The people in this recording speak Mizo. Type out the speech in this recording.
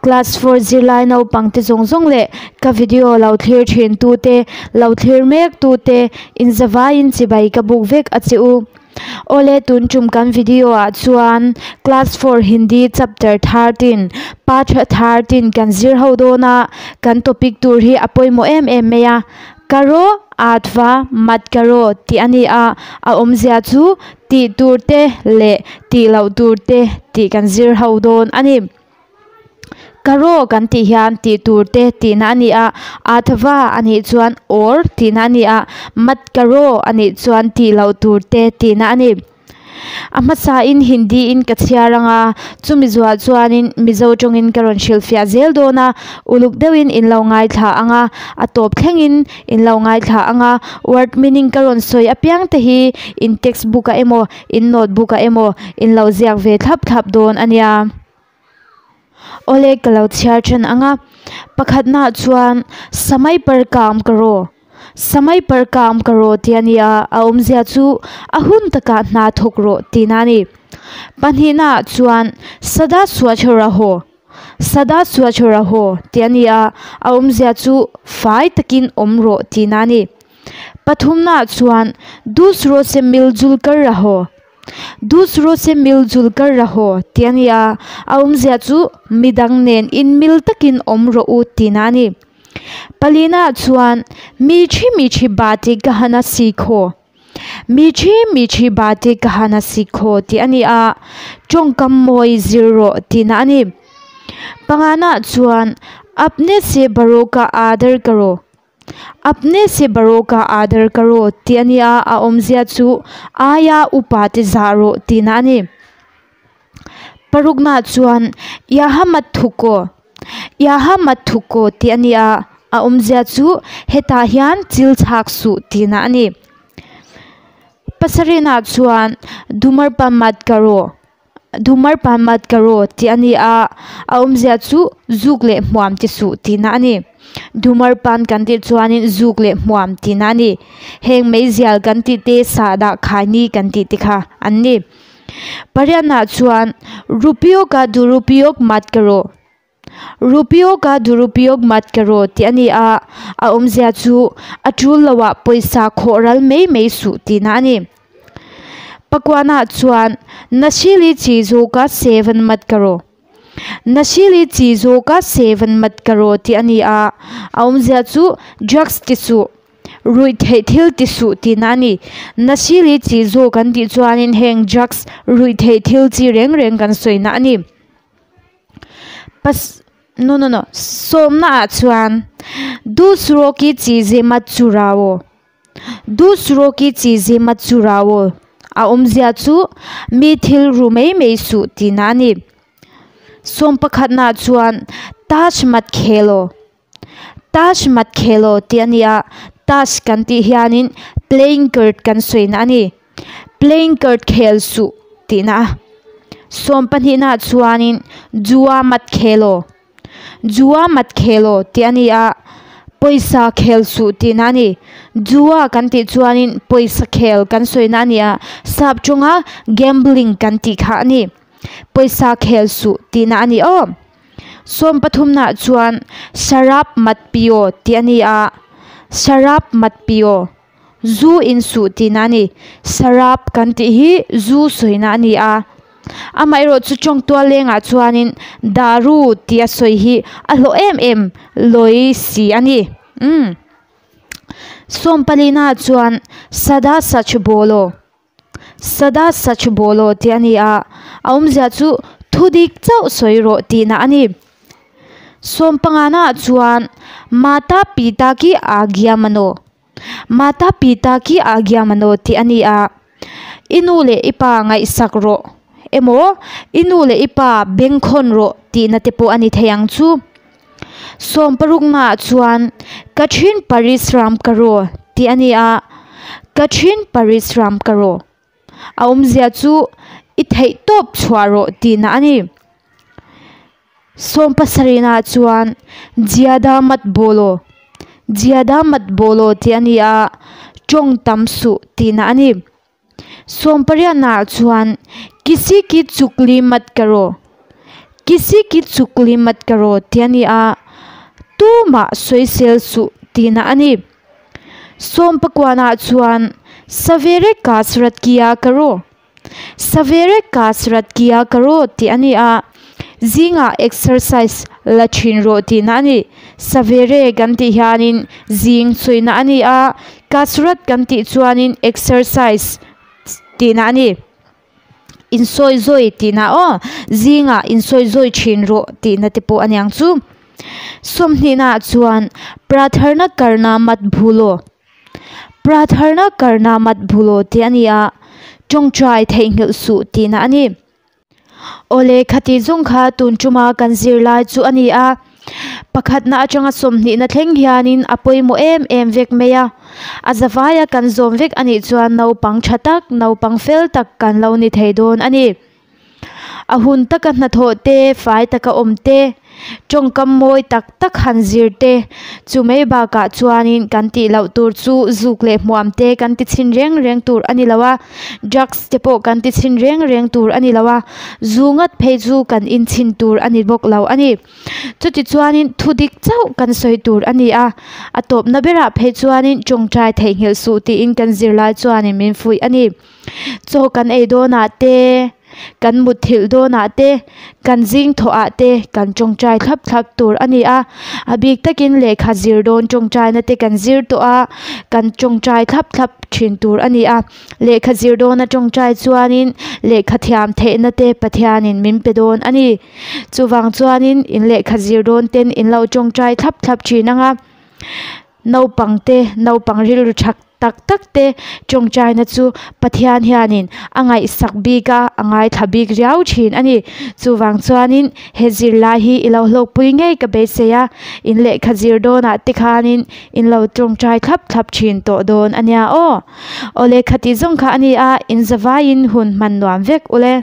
Class 4 zirlai naupangte zawng zawng leh ka video lo thlir thin tute, lo thlir mek tute inzavaiin chibai ka buk vek a che u. Awle tun tum kan video ah chuan class 4 Hindi chapter 13 part 13 kan zir ho dawn a, kan topic tur hi a pawimawh em em mai a. Karo athva mat karo tih a ni a, a awmzia chu tih tur te leh tih loh tur te tih kan zir ho dawn a ni. Karo kan tih hian tih tur te tihna a ni a, athva a nih chuan or tihna a ni a, mat karo a nih chuan tih loh tur te tihna a ni. A hmasain Hindi in ka chhiar ang a, chumi zuah chuanin Mizo tawngin ka rawn hrilhfiah zel dawn a, uluk deuhin in lo ngaithla ang a, a tawp thlengin in lo ngaithla ang a, word meaning ka rawn sawi apiang te hi in textbook ah emaw in notebook ah emaw in lo ziak ve thlap thlap dawn a nia. Awle ka lo chhiar then ang a, pakhatna chuan samai par kaam karo, samai par kaam karo tih a ni a, a awmzia chu a hun takah hna thawk rawh tihna a ni. Pahnihna chuan sada swachh raho, sada swachh raho tih a ni a, a awmzia chu fai takin awm rawh tihna a ni. Pathumna chuan dusro se miljul kar raho, Dusro se miljul kar raho tih a ni a, a awmzia chu midang nen inmil takin awm rawh u tihna a ni. Palina chuan mithi mithi bati kahana sikho, mithi mithi bati kahana sikho tih a ni a, tawngkam mawi zir rawh tihna a ni. Pangana chuan apne se baro ka aadar karo, Apne se baro ka aadar karo tih a ni a, a awmzia chu aia upa te zah rawh tihna a ni. Parukna chuan yaha mat thukaw, yaha mat thukaw tih a ni a, a awmzia chu hetah hian chil chhak suh tihna a ni. Pasarihna chuan dumarpa mat karo. Dumar pa mat karo tih a ni a, a awmzia chu zuk leh hmuam ti suh tihna a ni. Dumar pan kan tih chuanin zuk leh hmuam tihna a ni. Heng meizial kan tih te sahdah khaini kan tih te kha an ni. Pariatnaah chuan Rupio ka durupiyog mat karo, Rupio ka durupiyog mat karo tih a ni a, a awmzia chu a tul loah pawisa khawh ral mai mai suh tihna a ni. Pakuanah chuan Nashili chizu ka seven mat karo, Nashili chizu ka seven mat karo tih a ni a, a awmzia chu drugs ti suh, ruih theih thil ti suh tihna a ni. Nashili chizu kan tih chuanin heng drugs ruih theih thil chi reng reng kan sawina a ni. Pas no no no sawmna ah chuan dusro ki chize mat churawo dusro ki chize mat churawo a awmzia chu mi thil ru mai mai suh tihna a ni. Sawm pakhatna chuan tash mat khelo tash mat khelo tih a ni a, tash kan tih hianin playing card kan sawina a ni. Playing card khel suh tihna a. Sawmpahnihna chuanin Jua mat khel aw, Jua mat khel aw tih a ni a, pawisa khel suh tihna a ni. Jua kan tih chuanin pawisa khel kan sawina a ni a, sap tawnga gambling kan tih kha a ni. Pawisa khel suh tihna a ni aw. Sawmpathumna chuan Sharab mat pi aw tih a ni a, Sharab mat pi aw. Zu in suh tihna a ni. Sarap kan tih hi zu sawina a ni a. Amaherawh chu tawngtual lengah chuanin daru tih a sawi hi a hlawh em em lawi si a ni. Umm. Sawm palina chuan sada sach bolo, sada sach bolo tih a ni a. A awmzia chu thu dik chauh sawi rawh tihna a ni. Sawm pangana chuan mata pita ki agya mano. Mata pita ki agya mano tih a ni a, I nu leh i pa ngaihsak rawh emaw i nu leh i pa bengkhawn rawh tihna te pawh a ni thei ang chu. Sawm paruknaah chuan Kathin Parisram Karo tih a ni a, Kathin Parisram Karo. A awmzia chu i theihtawp chhuah rawh tihna a ni. Sawm pasarihna chuan Jiada mat bolo, Jiada mat bolo tih a ni a, tawng tam suh tihna a ni. Sawm pariatnaah chuan Kisi ki chukli mat karo, Kisi ki chukli mat karo tih a ni a, tumah sawisel suh tihna a ni. Sawmpakuanah chuan Savere kasrat kiya karo, Savere kasrat kiya karo tih a ni a, zingah exercise la thin rawh tihna a ni. Savere kan tih hianin zing chhuina a ni a, kasrat kan tih chuanin exercise tihna a ni. Insawi zawi tihna aw, zingah insawi zawi thin rawh tihna te pawh a niang chu. Sawmhnihnaah chuan Pratharna karna mat bhulo, Pratharna karna mat bhulo tih a ni a, tawngtai theihnghilh suh tihna a ni. Awle, khati zawng kha tun tuma kan zirlai chu a ni a, pakhatna atanga sawmhnihna thleng hianin a pawimawh em em vek mai a, a zavaia kan zawm vek a nih chuan naupang tha tak, naupang fel tak kan lo ni thei dawn a ni. A hun taka hnathawh te, fai taka awm te, tawngkam mawi tak tak han zir te, chu mai bakah chuanin kan tih loh tur chu zuk leh hmuam te kan ti chhin reng reng tur a ni lo a, drugs te pawh kan ti chhin reng reng tur a ni lo a, zu ngat phei chu kan inchhin tur a ni bawk lo a ni. Chutichuanin thu dik chauh kan sawi tur a ni a, a tawpna berah phei chuanin tawngtai theihnghilh suh tiin kan zirlai chuanin min fuih a ni. Chaw kan ei dawnah te, kan mutthilh dawnah te, kan zing thawhah te kan tawngtai thlap thlap tur a ni a. A bik takin lehkha zir dawn tawngtaina te kan zir tawh a, kan tawngtai thlap thlap thin tur a ni a. Lehkha zir dawna tawngtai chuanin lehkha thiam theihna te Pathianin min pe dawn a ni. Chuvang chuanin in lehkha zir dawn ten in lo tawngtai thlap thlap thin ang a. Naupang te, naupang rilru tha tak tak te tawngtaina chu Pathian hianin a ngaihsak bik a, a ngaithla bik riau thin a ni. Chuvang chuanin he zirlai hi i lo hlawkpui ngei ka beisei a, in lehkha zir dawnah te khanin in lo tawngtai thlap thlap thin tawh dawn a nia aw. Awle khati zawng kha a ni a, in zavaiin hun hman nuam vek ule.